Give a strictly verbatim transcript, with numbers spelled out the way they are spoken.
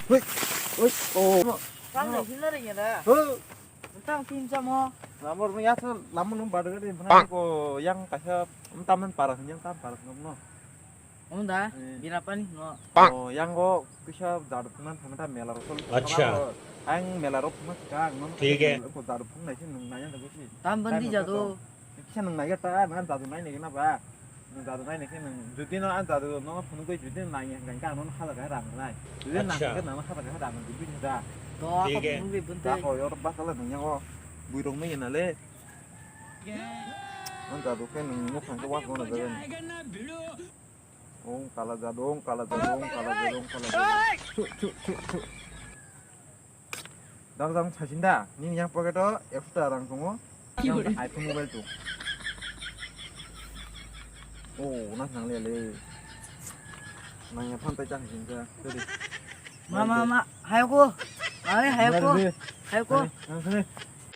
Hui, hui, oh. Tang le hila re ya da. Huh. Tang tin jamo. Lamor mo ya to lamor nung badu gari mana ko yang kaisa taman para yang tam para no. Om da, eh. Bira pani no. Oh, yang go kisa jadu phungna thangna ta mela rok. Acha. Ang mela rok phungna ka ang no. Thik hai. Ko jadu phung nai sin nung nai yang da ko si. Tam bandi jadu. Kisa nung nai ta na jadu nai ne na ba. Nung jadu nai ne ke nung judi no an jadu no phunugwi judi nai ne hwnkhe ang no hajar khe rang nai. Judi nang acha. Khe nang hajar khe rang judi da. To. Thik hai. Phunugwi bunte. Da ko yor ba kala nung yang o. Bui rok nai na le. An jadu khe nung no phang khe wa ko na jaga. Ong kala jadu, ong kala jadu, ong kala jadu, ong kala jadu. Chu chu chu chu. Dang dang saisin da, nini yang pocket o ekso taka rang tongo, yang iPhone mobile tong. Oh, na nang le le. Nang ya phan tai chang sin ja. Sorry. Ma, ma, ma, hai ko. Ai, hai ko. Mobile de. Hai ko. Sorry, nang sorry.